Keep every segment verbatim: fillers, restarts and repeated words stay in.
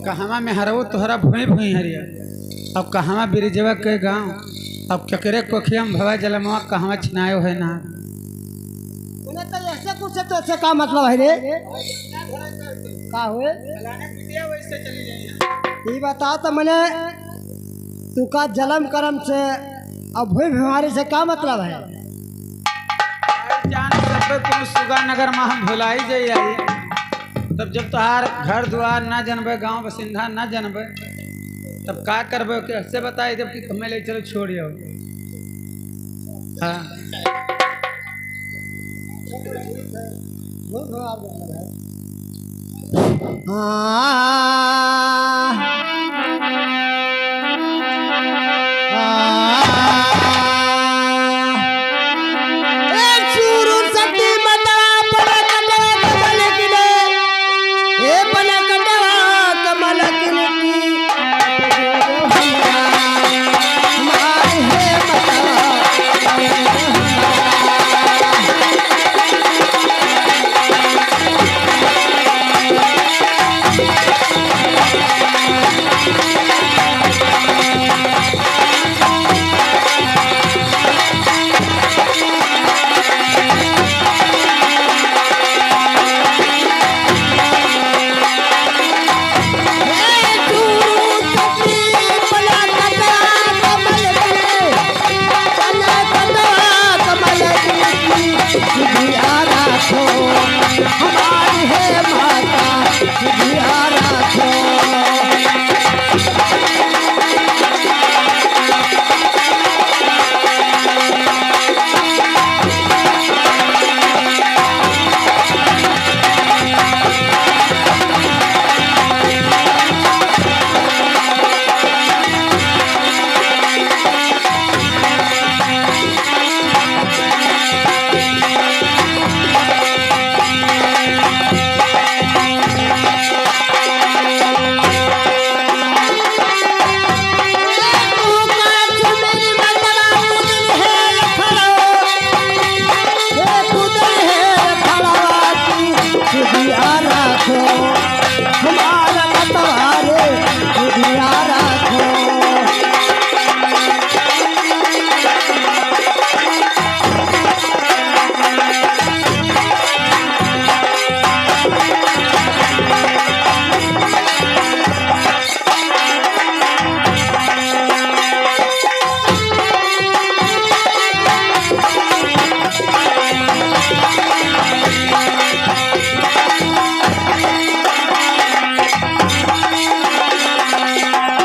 कहवा मेहरऊ तोहरा भुइ भुइ हरिया, अब कहवा बिरिजवा के गाँव, अब केकरे कोखिया में भवा जलमवा, कहवा छिनायो है ना। उन्हें तो ऐसे कुछ से तो ऐसे का मतलब है रे? का हुए? ई बताओ तो मने तू का जलम करम से अब भुइ भुइ हरी से का मतलब है? जान सब तुम सुगा नगर में हम भुलाई जाई आई। तब जब तोहार घर दुआर ना जनबे, गाँव बसिंदा ना जनबे, तब का करबे? कैसे बताई जब कि हमें ले चलो छोड़ आओ। हाँ।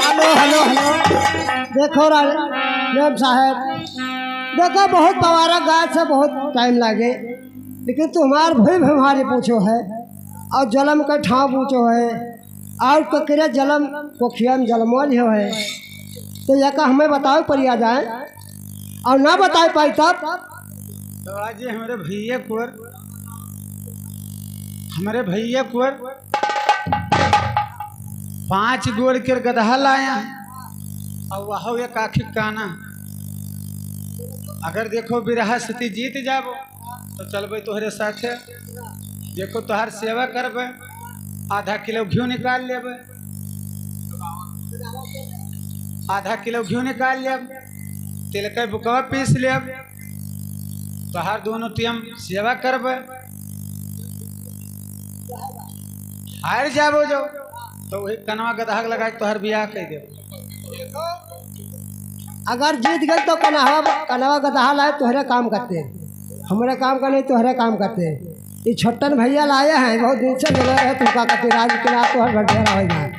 हेलो, हेलो, हेलो। देखो रा-, मेम साहब, देखो, बहुत बवारा गाय से बहुत टाइम लागे, लेकिन तू हमार भुइ भुइ हरी पूछो है और जलम के ठाँव पूछो है और ककरे जलम कोखिया में जलमो लियो है, तो यह का हमें बताओ परिया जाए और ना बताए पाई तब। तो आज ये हमारे भैया कुंवर, हमारे भैया कुंवर पाँच गोड़ के गदहा लाया है, और वह एक आँखी काना। अगर देखो बिरहा सती जीत जाबो, तो चलबे तोहरे साथे। देखो तोहार सेवा करबे, आधा किलो घी निकाल लेबे, आधा किलो घी निकाल लेब, तिल के बुकवा पीस लेब, तोहार दोनों टीम सेवा करबे। हार जाबो जो, तो वही कनवा गदहा के लगाए तोहर बियाह कह देब। अगर जीत गए तो कनवा, कनवा गदहा लाए तोहरे काम करते, हमरे काम का नहीं तोहरे काम करते। ये छोटन भैया लाए हैं, बहुत दिन से मिले रहे, तुमका कति राज के रात तोहर भंडारा हो जाए।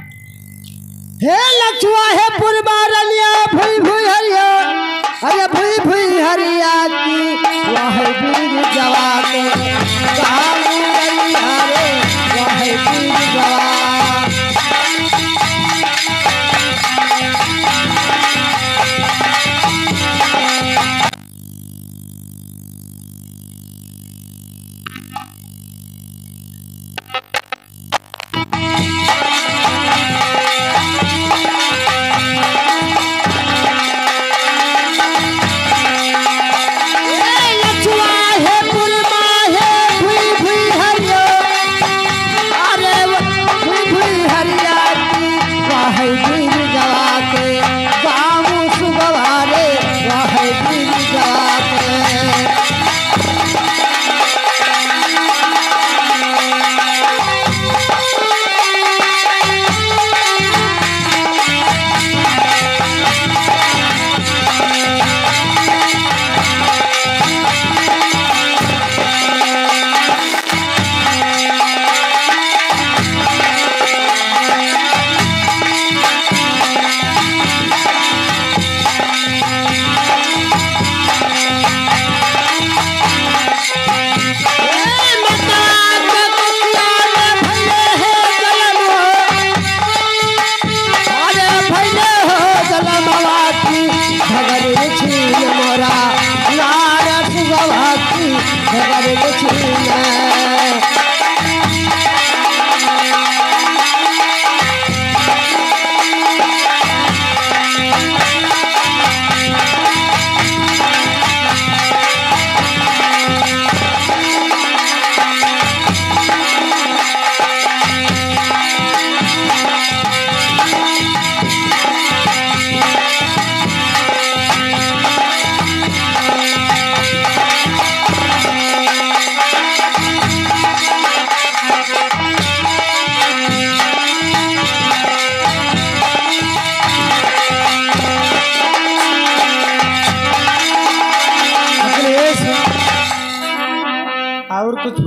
हे लछुआ, हे पुरबा रलिया, भुई भुई हरिया, अरे भुई भुई हरिया की, वाह वीर जवान, कालू रलिया रे, वाह वीर जवान।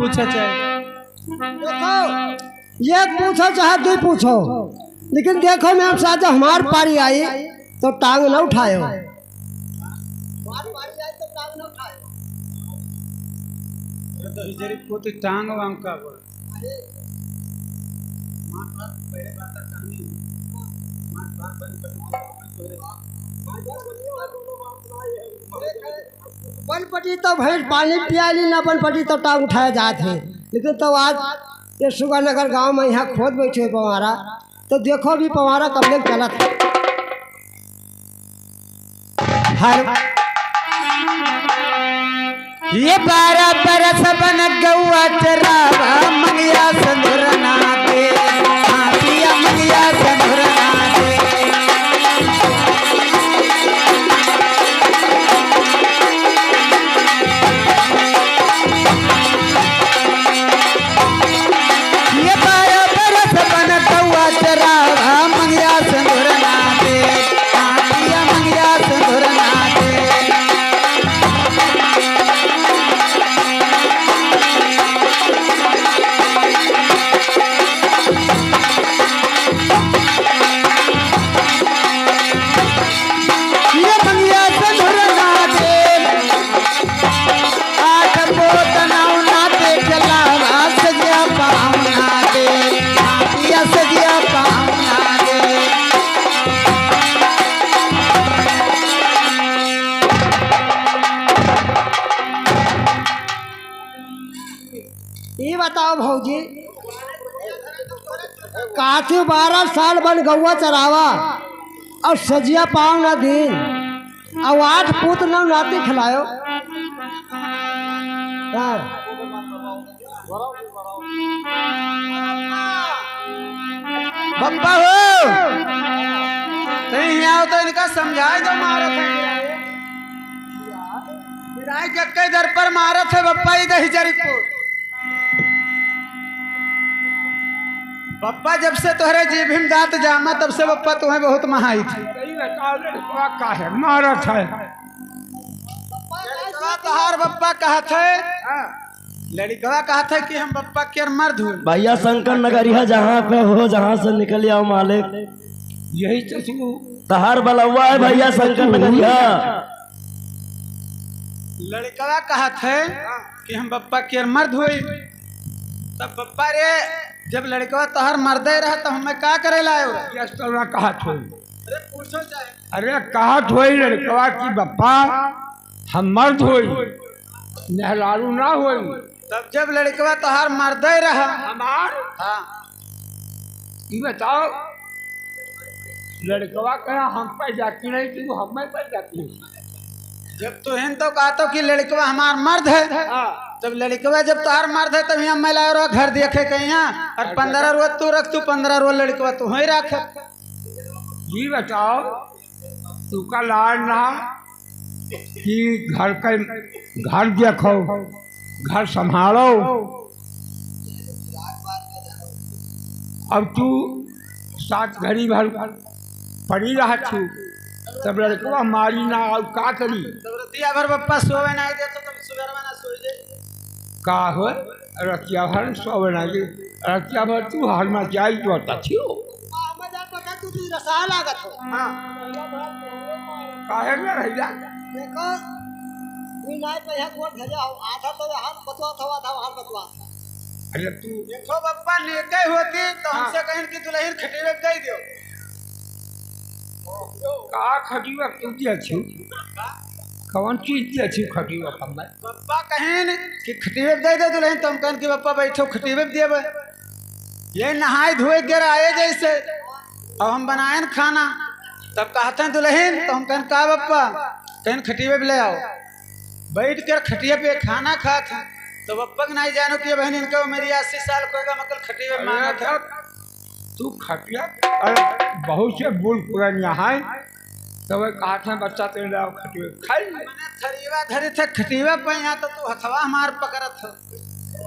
पूछो चाहे। देखो, एक पूछो चाहे दुइ पूछो, लेकिन देखो मेम साहब, जब हमार पारी आई तो टांग न उठायो। अरे तो इधर ही पोते टांग वांग का बोल। बन पटी तो भैंस पानी पियाली, ना बन पटी तो टांग उठाया जात है। लेकिन तो आज ये सुगानगर गांव में यहाँ खोद बैठे पवारा, तो देखो भी पवारा कब तक चलत है। हर ये बारह बरस बन गौआ चरावा, मंगिया सिंदूर ना दे, हाँ पिया मंगिया सिंदूर ना दे। ये बारह बरस बन गौआ चरावा, मंगिया सिंदूर ना दे, हाँ पिया मंगिया सिंदूर ना दे। ये मंगिया सिंदूर ना दे, आठ पोत नौ ना दे, चला सजिया पाँव ना दे, पिया सजिया पाँव ना दे। ये बताओ भौजी, काथी बारह साल बन गौआ चरावा और सजिया पाँव ना दीन, और आठ पूत नौ नाती खिलायो। हाँ। बप्पा हो, तई हियाँ आओ तो इनका समझाए दो, मारत है। पिराई के कई दर पर मारत है बप्पा, ई दही जरी को। बप्पा, जब से तोहरे जीभी में दांत जामा, तब से बप्पा तुम्हें बहुत महाई थी। सही बता दे, बप्पा काहे मारत है? लड़कवा तोहार बप्पा कहत है, हाँ। लड़कवा कहत है कि हम बप्पा के मर्द हुए। भैया शंकर नगरिया जहाँ पे हो, जहाँ से निकल आओ मालिक। यही तो तू तोहार बलौवा है भैया शंकर नगरिया। लड़कवा कहत है कि हम बप्पा के मर्द होई। तब बप्पा रे, जब लड़कवा तोहर मर्दे रहा, तब हमें का करे लायो? यस, तो ना कहत होई। अरे पूछो चाहे। अरे कहत होई लड़कवा कि बप्पा, हम मर्द होई, मेहरारू ना होई। तब जब लड़कवा तोहार मर्दे रहा। हमार? हाँ। ई बताओ, लड़कवा कहा हम पैदा की नहीं, तू हमें पैदा की। जब तुहिन तो कहतो कि लड़कवा हमार मर्द है, हाँ। तब लड़कवा जब तोहार मर्द है, तब यहाँ मैं लायो रहो घर देखे के यहाँ, और पंद्रह रोज तू रख, तू पंद्रह रोज लड़कवा तू वहीं रख। ई बताओ, तू का लाज ना कि घर के, घर देखो, घर संभालो। अब तू सात घड़ी भर पड़ी रहा तू, तब लड़कवा मारी ना, और का करी? तब रतिया भर बप्पा सोवे ना दे, तो तुम सुबह ना सोई दे। का हो? रतिया भर सोवे ना दे, रतिया भर तू हर मचाई तो तथियो। हमें जा पता तू भी रसा लागत हो। हाँ। काहे में रह जा? देखो, तू नाई पे यहाँ गोड़ धरे हो, आधा तो यहाँ बतवा था, आधा वहाँ बतवा था। अरे तू देखो बप्पा, नेके होती तो हाँ। हमसे कहिन कि दुलहिन खटिया दे दियो। का खटिया तू दिया छु? कौन चीज दिया छु खटिया हमें? बप्पा कहिन कि खटिया दे दे दुलहिन, तो हम कहिन कि बप्पा बैठो खटिया देबे। ये नहाए धोए के आए जैसे, अब हम बनाएन खाना, तब कहते हैं दुलहिन, तो हम कहिन का बप्पा, कहिन खटिया पे ले आओ। बैठ कर खटिया पे खाना खात हैं, तो बप्पा के नहीं जानो कि बहन इनका उम्र अस्सी साल को होगा, मगर खटिया पे अरे मांगत है। तब तू खटिया, अरे बहुत से बूढ़ पुरानिया हैं, तो वे कहत हैं बच्चा तेरे लाओ खटिया खाई। मैंने थरीवा धरी थे खटिया पे, यहाँ तो तू हथवा हमार पकड़त हो।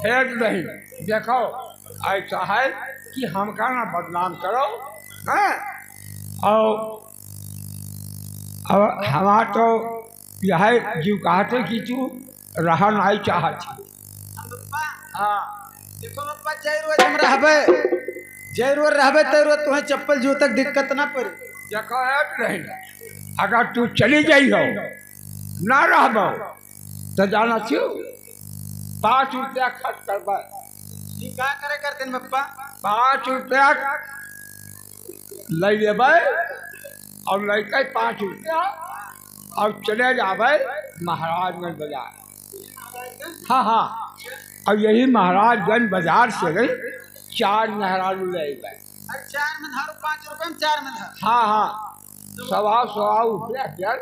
फेंक नहीं, देखो, ऐसा है कि हमका ना बदनाम करो, हैं? और अब हमार तो यह जीव कहते कि तू रहा नहीं चाहत। हाँ। देखो बप्पा, जय रोज हम रहबे, जय रोज रहबे, तय रोज तुहें चप्पल जूता के दिक्कत ना पड़ी। देखो है नहीं, अगर तू चली जाई हो, ना रहबो, तो जाना क्यों, पाँच रुपया खर्च करबे। ई का करे करते हैं बप्पा? पाँच रुपया ले लेबे और लेके पाँच रुपया और चले जाबे महाराजगंज बाजार। हाँ, हाँ, और यही महाराजगंज बाजार से गई चार मेहरारू ले अइबे। अरे, चार मेहरारू, पाँच रुपये में चार मेहरारू। हाँ, हाँ, सवा सवा रुपया डेढ़,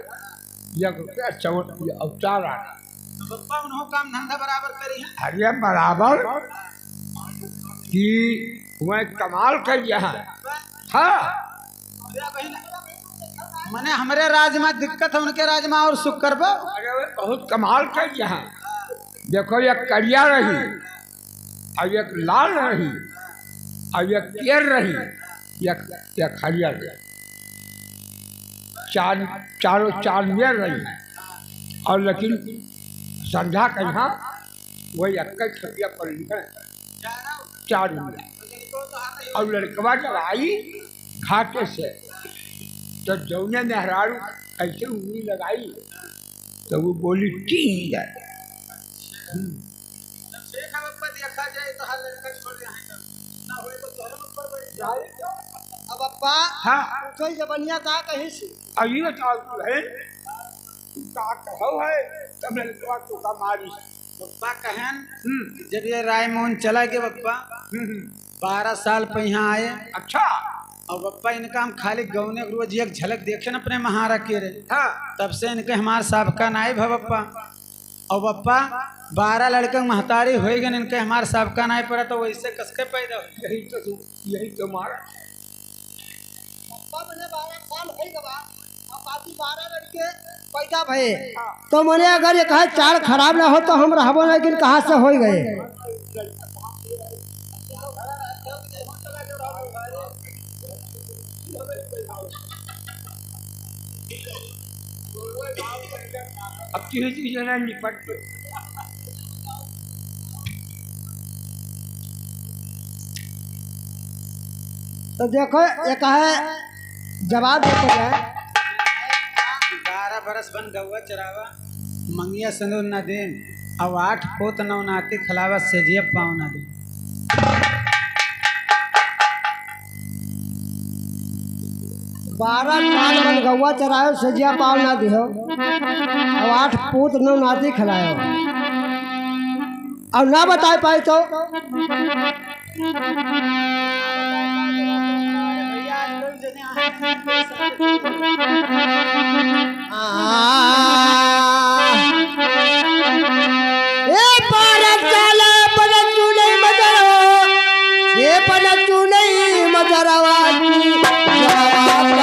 एक रुपया चौवन रुपया और चार आना। तो बप्पा, उन्हों काम धंधा बराबर करी है। अरे, बराबर कि वह कमाल कर गया है। हाँ। मने हमरे राज में दिक्कत है, उनके राज में और सुख करबो। अरे, वह बहुत कमाल कर गया है। देखो, एक करिया रही, और एक लाल रही, और एक पियर रही, एक, एक हरियर रही। चार, चारों चार मेर रही। और लेकिन संझा के यहाँ वही एक खटिया पर लिखे, चार मेर। और लड़कवा जब आई घाटे से, तो जौने मेहरारू ऐसे उंगली लगाई, तो वो बोली, "टी है।" हम्म। अब अप्पा, हाँ। पूछो जबनिया का कहीं से? अब ये बताओ तू है, तू का कहो है, तब लड़कवा तो का मारी। बप्पा कहन, हम्म। जब ये रायमोहन चला गया बप्पा, हम्म, हम्म। बारह साल पे यहाँ आए। अच्छा। और बप्पा, इनका हम खाली गौने के रोज एक झलक देखे न अपने महारा के रे। हाँ। तब से इनके हमार सबका नाई भा बप्पा। और बप्पा, बारह लड़कन महतारी होई गन, इनके हमार सबका नाई पड़ा, तो वैसे कसके पैदा हो? यही तो तू, यही तो मारा। बप्पा, मने बारह साल होई गवा, अब बाकी बारह लड़के पैदा भए। हाँ। तो मने अगर ये कहे चाल खराब ना हो तो हम रहबो ना, लेकिन कहाँ से होई गए? अब तीन चीजें ना निपट के। तो देखो, ये कहे जवाब देते जाए। बारह बरस बन गौवा चरावा, मंगिया सिंदूर ना देन, अब आठ पोत नौ नाती खिलावा, सेजिया पाँव ना देन। बारह साल बन गौवा चरायो, सेजिया पाँव ना दिहो, अब आठ पूत नौ नाती खिलायो, अब ना बताए पाए तो। ए पारत साला पलटू नहीं मजरवा, ए पलटू नहीं मजरवा की जवान।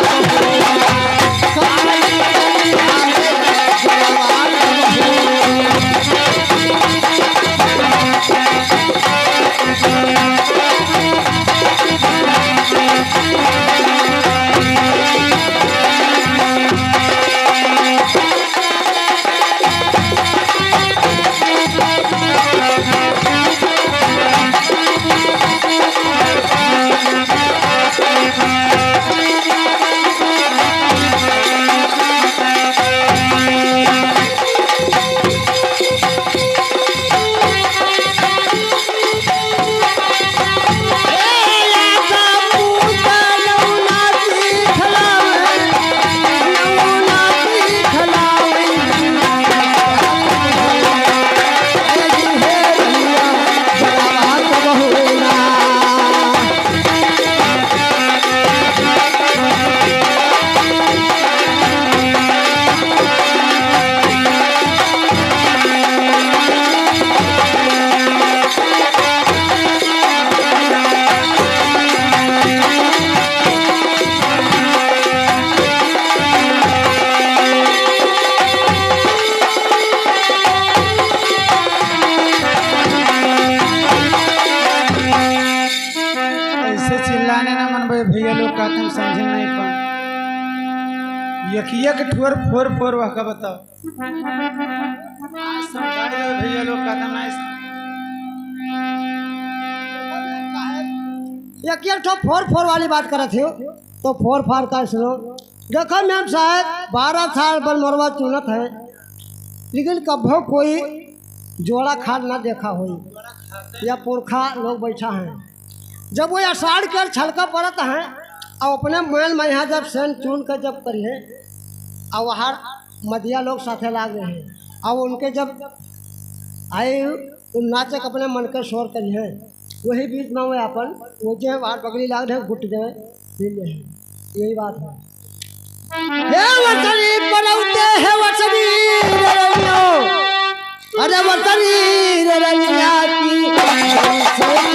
ऐसे चिल्लाने ना मन बे भैया लोग, का तुम समझे नहीं पाओ। यकिया के ठुअर फोर फोर वह का बताओ। आज समझाए जाओ भैया लोग, का तुम नहीं समझे। एक, एक ठो फोर फोर वाली बात करत हो, तो फोर फोर का सुनो। देखो मेम साहब, बारह साल बनमरवा चुनत है, लेकिन कभो कोई जोड़ा खाट ना देखा होई, या पुरखा लोग बैठा है। जब वो आषाढ़ के छलका पड़त है, और अपने मन में यहाँ जब सेन चुन के जब करिए, और वहाँ मदिया लोग साथे लाग रहे हैं, और उनके जब आए, उ नाचे के अपने मन के शोर करिए, वही बीच में वो अपन वो जे बाहर बगली लाग रहे, गुट गए, हिल रहे। यही बात है। हे वतनी पनौते, हे वतनी रे रनियो, अरे वतनी रे रनिया की, सुनो।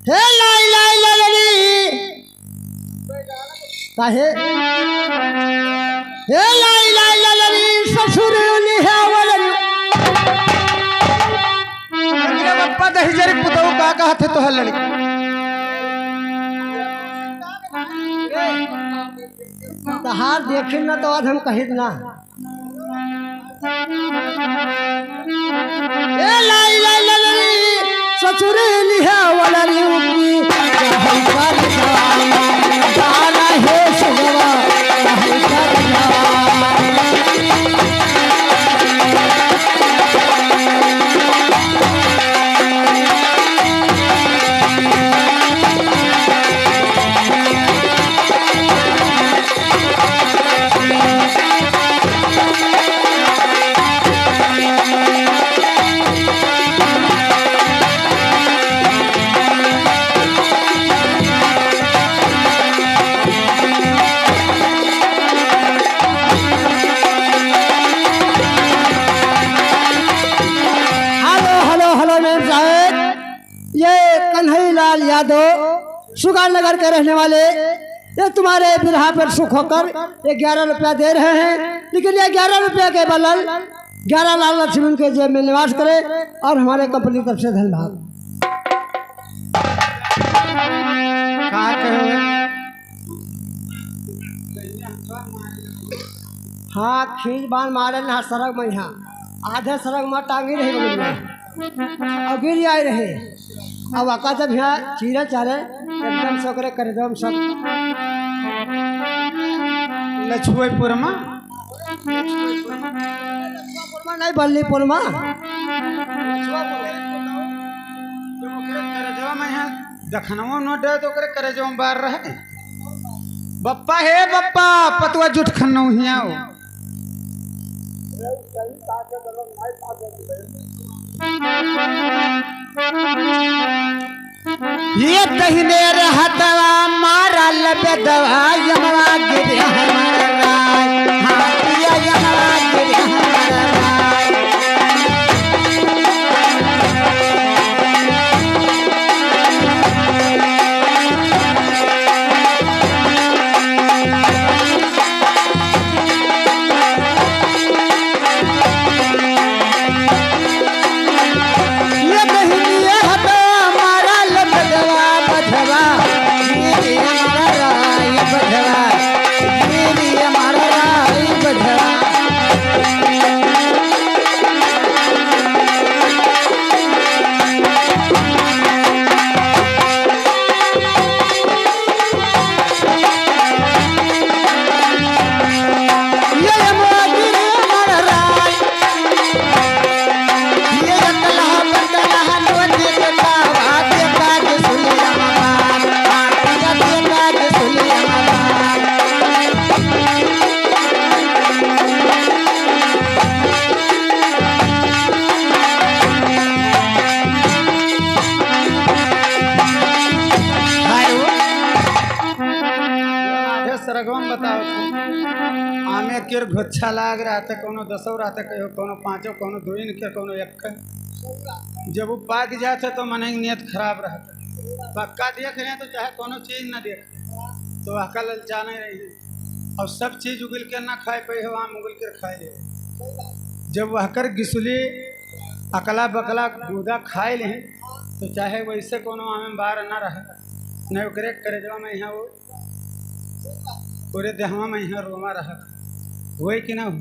हे लाई लाई ललरी। काहे? हे लाई लाई ललरी, ससुर लिहावलरी। अरे बप्पा दहिजरी पुतऊ का कहत है तोहर लड़की? तहार देखिन ना तो आज हम कहित ना। ए लाई लाई ललरी, ससुर लिहावलरी उकी, चाहे कर जावा, गाना हे सुगवा, चाहे कर जावा। हेलो, हेलो, हेलो, मेम साहब। ये कन्हई लाल यादव सुगार नगर के रहने वाले, ये तुम्हारे बिरहा पर सुख होकर ये ग्यारह रुपया दे रहे हैं, लेकिन ये ग्यारह रुपया के बदल ग्यारह लाल लक्ष्मी उनके जेब में निवास करे और हमारे कंपनी की तरफ से धन्यवाद। का कहे? हाँ, खींच बांध मारे ना सड़क में, यहाँ आधे सड़क में टांगी रही बगल में। और गिर जाए रहे। अब आका जब यहाँ चीरे चारे, एकदम से ओकरे कर एकदम सब। लछुएपुर में? नहीं बल्ली पोलमा। जब ओकरे करेजवा में है, दखनवा नोट है तो ओकरे करेजवा में बार रहे। बप्पा हे बप्पा, पतुआ जुट खन्नौ हियाओ। ये दहिने रे हथवा मारा लबे दवा, यमवा गिरे हमारा राय। हाँ, पिया यमवा गिरे हमारा राय। ये बहिनिया हटा मारा लबदवा बधवा, ये हमारा राई बधवा, ये हमारा राई बधवा। आधे सरगवा में बताओ तो। आमे केर घोच्छा लाग रहत, कौनो दसो रहत, कहो कौनो पाँचो, कौनो दुइन के, कौनो एक के। जब वो पाक जात है तो मनई नियत खराब रहत। पक्का देख रहे हैं तो चाहे कौनो चीज ना देख, तो अकल ललचाने रही। और सब चीज उगिल के ना खाए पाए हो, आम उगिल के खाए ले। जब वहकर गिसुली अकला बकला गूदा खाए ले, तो चाहे वैसे कौनो आमे बार ना रहे, नहीं ओकरे करेजवा में यहाँ वो पूरे देहवा में यहाँ रोमा रहा। होई कि ना हो?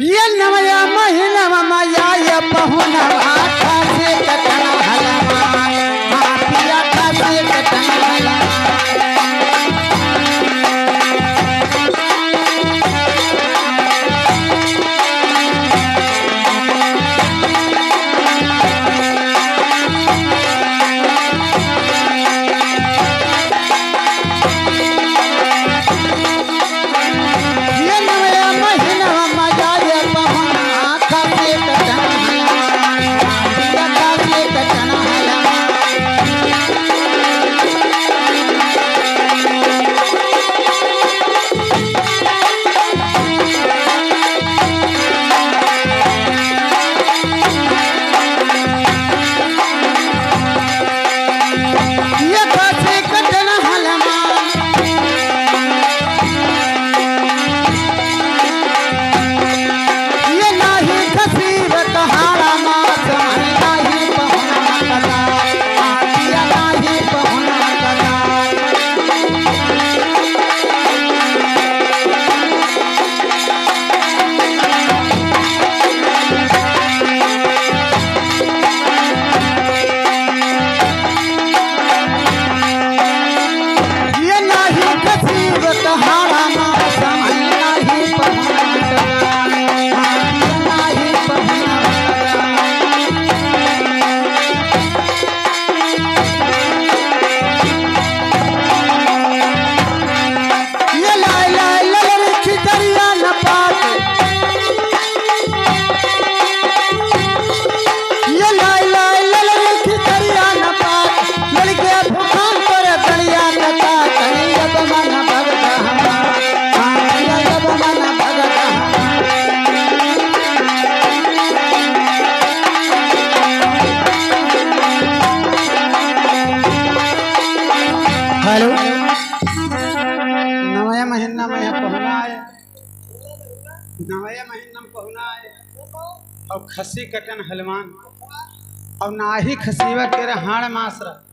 ये नवया महीना में आया पहुना, खासी कटन हलवा, हाँ, पिया खासी कटन हलवा। हेलो, नवया महीना में यहाँ पहुना आए, नवया महीना में पहुना आए, और खसी कटन हलवान, और नाही खसीवा के रे हाड़ मास रह।